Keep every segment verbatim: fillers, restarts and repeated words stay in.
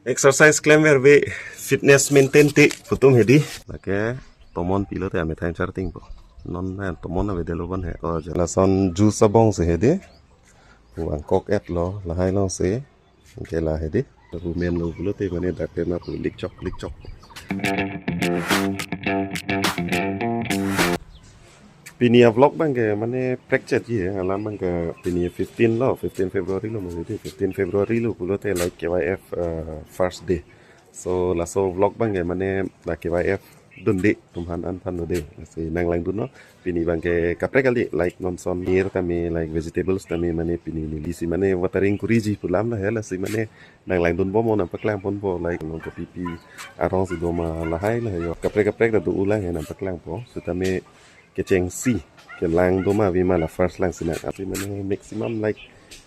Exercise klemver ave, fitness maintain te pu atum hedi. Lake tomon pilote amethan charting po. Non na tomon avedetlo bon he. O, lason juice abong si hedi. Vangkok-etlo, lahai alongsi. Anke la hedi. Ru mem lo pulote mane dak tema pu likchok, likchok. Pini a-vlog abangke mane prekchet ye, alam abangke pini fifteen lo, fifteen February lo mane di, fifteen February lo pulote like K Y F, uh, first day. So laso vlog abangke mane la K Y F dunde, atum aphan an aphan dunde. Si nanglangdunnon, pini abangke kaprek kali, like non ason mir tame, like vegetables tame mane pini neli si mane watering kuriji pu alam lahei, lasi mane nanglangdunbom, nangpaklangponpo, like non kopipi arong si doma lahai lahei yo. Kaprek kaprek ta do-olang he, nangpaklangpo. Setame kechengsi kelang doma ave ma la first lang si nang. Ave mane maximum like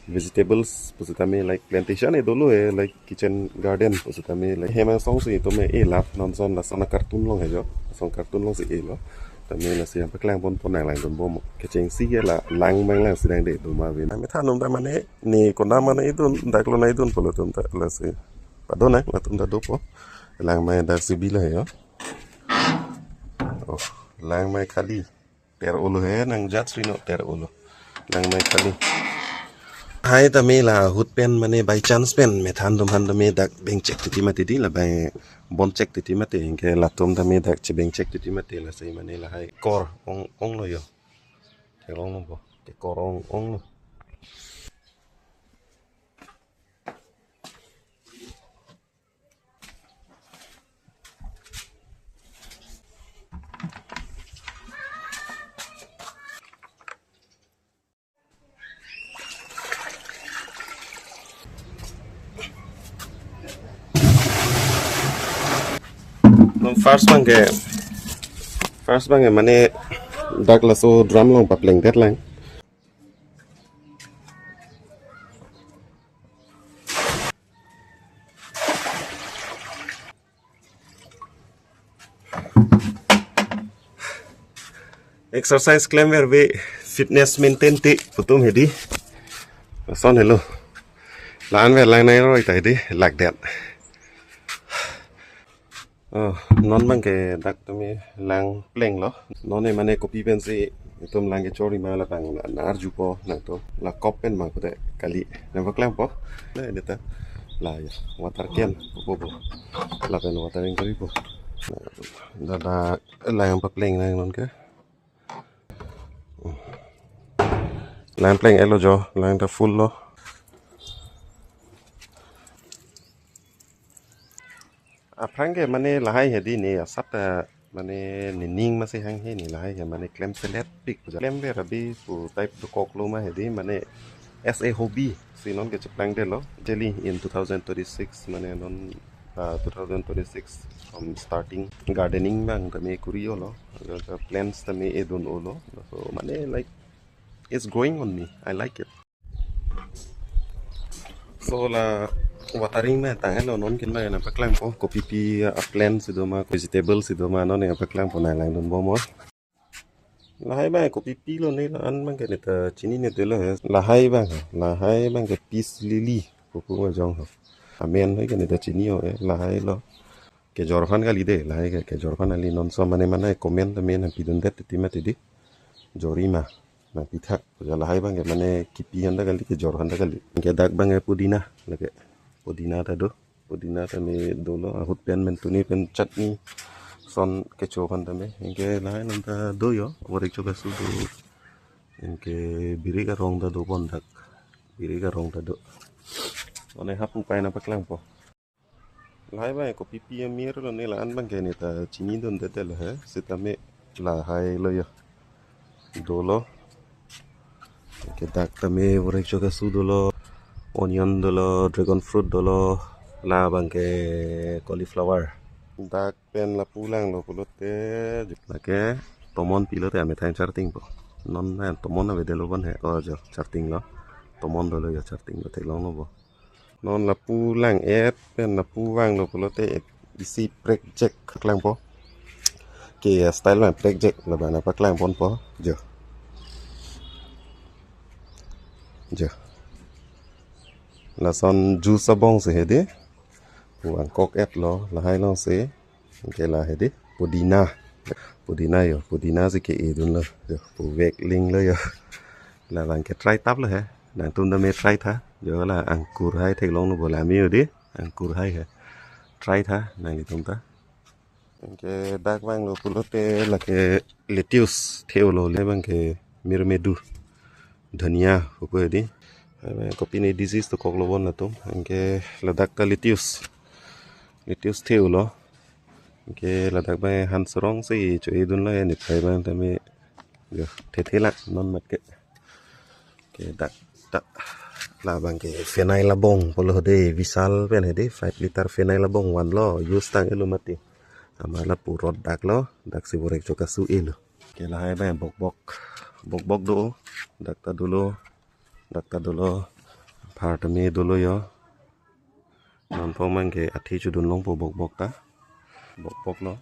vegetables pusitame like plantation he dolo he, like kitchen garden pusitame like hem angsong si tame e lap non ason, lason a-carton along he jo. Lason carton alongsi elo. Tame lasi nangpaklangponpo, nanglangdunbom. Kechengsi ke la lang abang lang si nangde doma ave. Amethan atum ta mane ne konat mane idun, dak lonang idun pulo atum ta lasi. Padonang, latum ta dopo. Lang abang dak si bi lahei yo. Oh, lang abang khali. Ter olo he, nangjat srino ter olo. Lang abang khali. Hai tame la ahut pen mane by chance pen methan atum aphan tame dak bengchek titi mati di, labang bonchek titi mati, anke latum tame dak chebengchek titi mati, lasi mane lahai kor ong, onglo yo. Theklonglo bo. Te kor ong, onglo. Non first abangke, first abangke mane dak laso drum along paplengdet lang. Exercise klemver ave, fitness maintain te pu atum hedi. Lason helo. La-an ver lang nai roi ta hedi, lakdet. Oh, non abangke dak tame lang plenglo. Non ne mane kopi pensi itum lang kechorima, labang na-arjupo nangtum. La kop pen mang kote kali. Nangpaklangpo. Ne, deta. La ya, water can, po, po. Lapen watering koripo. Dada lang papleng lang non ke. Lang pleng-etlo jo, lang ta full lo. Aphrang ke mane lahai hedi ne asap ta mane nening masi hanghe ne lahai ke mane klempeletpik puja. Klemver ave pu type dokoklo ma hedi mane as a hobby si non ke cheplangdetlo. Actually in two thousand twenty-six mane non, uh, two thousand twenty-six, um, starting gardening abang tame kuri-olo. Plants tame edun-olo. So mane like it's growing on me. I like it. So la watering ma tanglo, non kin ma nangpaklangpo, kopipi a-plant si doma, vegetable si doma, non nangpaklangpo, nanglangdunbom. Lahai abang kopipi lo ne, la-an abangke ne ta chininedetlo he. Lahai abang, lahai abangke peace lily pupu ma jong ho. Amen hai ke ne ta chini ho, eh, lahai lo. Kejor aphan kali de, lahai ke kejor aphan kali, non ason mane mane comment tame nangpidundet titi mati di. Jorima nangpithak. Puja lahai abangke mane kipi aphan ta kali, kejor aphan ta kali. Anke dak abangke pudina, lake pudina ta do. Pudina tame dolo, ahut pen, mentuni pen chutney ason kecho aphan tame. Anke lahai non ta do yo, vorek cho kasu do. Anke birik arong ta do pon dak. Birik arong ta do. One hap upai nangpaklangpo. Lahai abang kopipi amir lo ne, la-an abangke ne ta chinidundetlo he, sitame lahai lo yo. Dolo. Anke dak tame vorek cho kasu dolo. Onion dolo, dragon fruit dolo. La abangke cauliflower. Dak pen lapu langlo pulote. Lake tomon pilote amethan chartingpo. Non na tomon avedetlo bon he. O jo, chartinglo. Tomon dolo yo, chartinglo, theklonglo bo. Non lapu lang-et pen lapu vanglo pulote isi prekjek klangpo. Ke style abang prekjek, labang nangpaklangponpo. Jo. Jo. Lason juice abong si hedi. Pu angkok et lo, lahai alongsi. Anke la hedi, pudina. Pudina yo, pudina si ke-edunlo. Yo, pu vek ling lo yo. Labang ke try tap lo he. Nangtum tame try tha. Yo la angkur hai theklong no bo la mi yo di. Angkur hai he. Try tha, nanglitum ta. Anke dak vanglo pulote lake lettuce the-olo, labang ke mirmedu. Dhania pupo di. Kopi ne disease dokok lo bon latum. Anke ladak ta lettuce. Lettuce the-olo. Anke ladak abang Hans Rong si cho-edunlo ya, niphai abang tame. Yo, thethe lang non mat ke. Anke dak ta labang ke phenyl abong pulo de, Vishal pen hedi, five liter phenyl abong vanlo, use tang-etlo mati. Amat lapu rot dak lo, dak si borek cho kasu-etlo. Anke lahai abang bokbok. Bokbok do, dak ta dolo, dak ta dolo. Apar tame dolo yo. Non pon abang ke athi chodun longpo bokbok ta. Bokbok lo.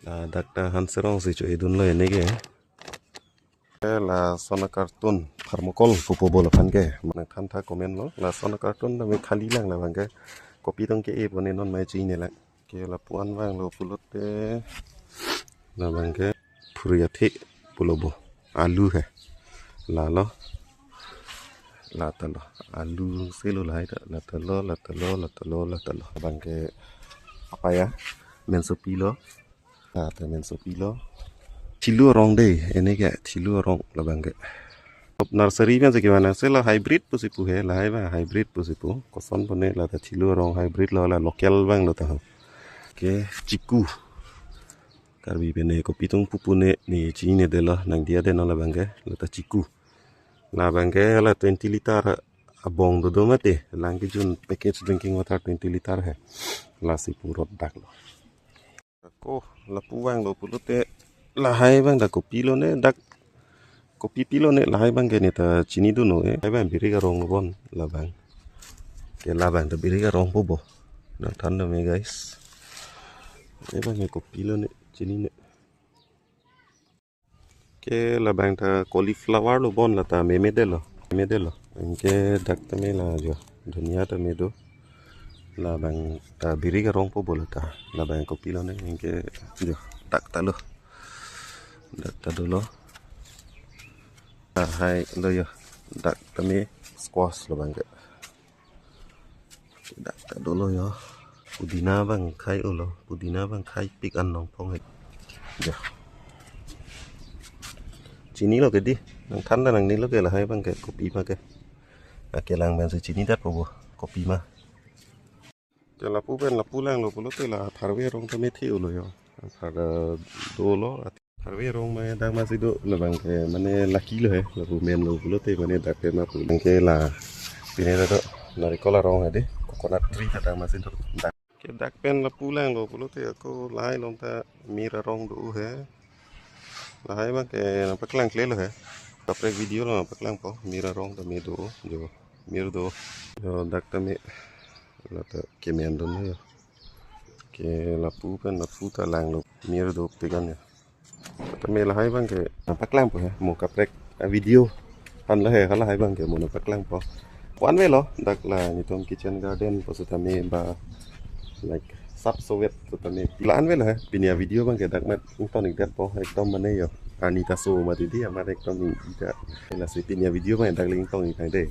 Ladak ta Hans Rong si cho-edunlo ya ne ke. Lason akartun thermocol pupo bo laphan ke. Mane than tha comment lo. Lason akartun tame khali lang labang ke. Kopi tong ke-e pon ne non mai chini lang. Ke lapu-an vanglo pulote labang ke phuri athe pulo bo. Alu he. Lalo. La ta lo. Alu si lo lahai ta. La ta lo, la ta lo, la ta lo, la ta lo. Labang ke papaya. Mensopi lo. La ta mensopi lo. Thilu arong de, ene ke thilu arong labang ke. Top nursery pen si ke mana se la hybrid pusi pu he, lahai abang hybrid pusi pu. Koson pon ne la ta thilu arong hybrid lo, la local abang lo ta ho. Ke chiku. Karbi pen ne kopi tong pupu ne ne chinine det lo, nang dia det non labang ke, la ta chiku. Labang ke la twenty liter abong dodo mati, lang kejun package drinking water twenty liter he. Lasi pu rot dak lo. Ko lapu vanglo pulote lahai abang dak kopi lo ne, dak kopi pilo ne, lahai abang ke ne ta chinidun no e. Lahai abang birik arong lo bon labang. Ke labang ta birik arong po bo. Nangthan tame guys. Lahai abang ke kopi lo ne, chinine. Ke labang ta cauliflower lo bon, la ta meme det lo. Meme det lo. Anke dak tame la jo. Dhania tame do. Labang ta birik arong po bo la ta. Labang kopi lo ne, anke jo. Dak ta lo. Dak ta dolo. Lahai lo yo. Dak tame squash labang ke. Dak ta dolo yo. Pudina abang khai-olo. Pudina abang khai pik an nong phong he. Jo. Chinilo ke di. Nangthan ta nangnilo ke lahai abang ke kopi ma ke. Akelang abang si chini det po bo. Kopi ma. Ke lapu pen lapu langlo pulote la tharve arong tame the-olo yo. Thar, eh, dolo. Tharve arong ma dak masi do labang ke mane lucky lo he. Lapu mem lo pulote mane dak ke ma pu. Anke la pine ta do narikol arong he de. Coconut tree ta dak masi do. Dak. Ke dak pen lapu langlo pulote ako lahai along ta mir arong do he. Lahai abang ke nangpaklang klelo he. Kaprek video lo nangpaklangpo. Mir arong tame do. Jo. Mir do. Jo dak tame. La ta kemen dun yo. Ke lapu pen lapu ta langlo. Mir dopik an yo. Tame lahai abang ke nangpaklangpo he. Mo kaprek a video aphan lo he, halahai abang ke mo nangpaklangpo. Ko-an avelo, dak la netum kitchen garden pu setame ba, like, sap sowet setame. La-an avelo he, pini a video abang ke dak mat ingtong-ik detpo, ekdom mane yo. Arni ta so mati di, amat ekdom ing-i ta. Lasi pini a video abang dak le ingtong-ik tang de.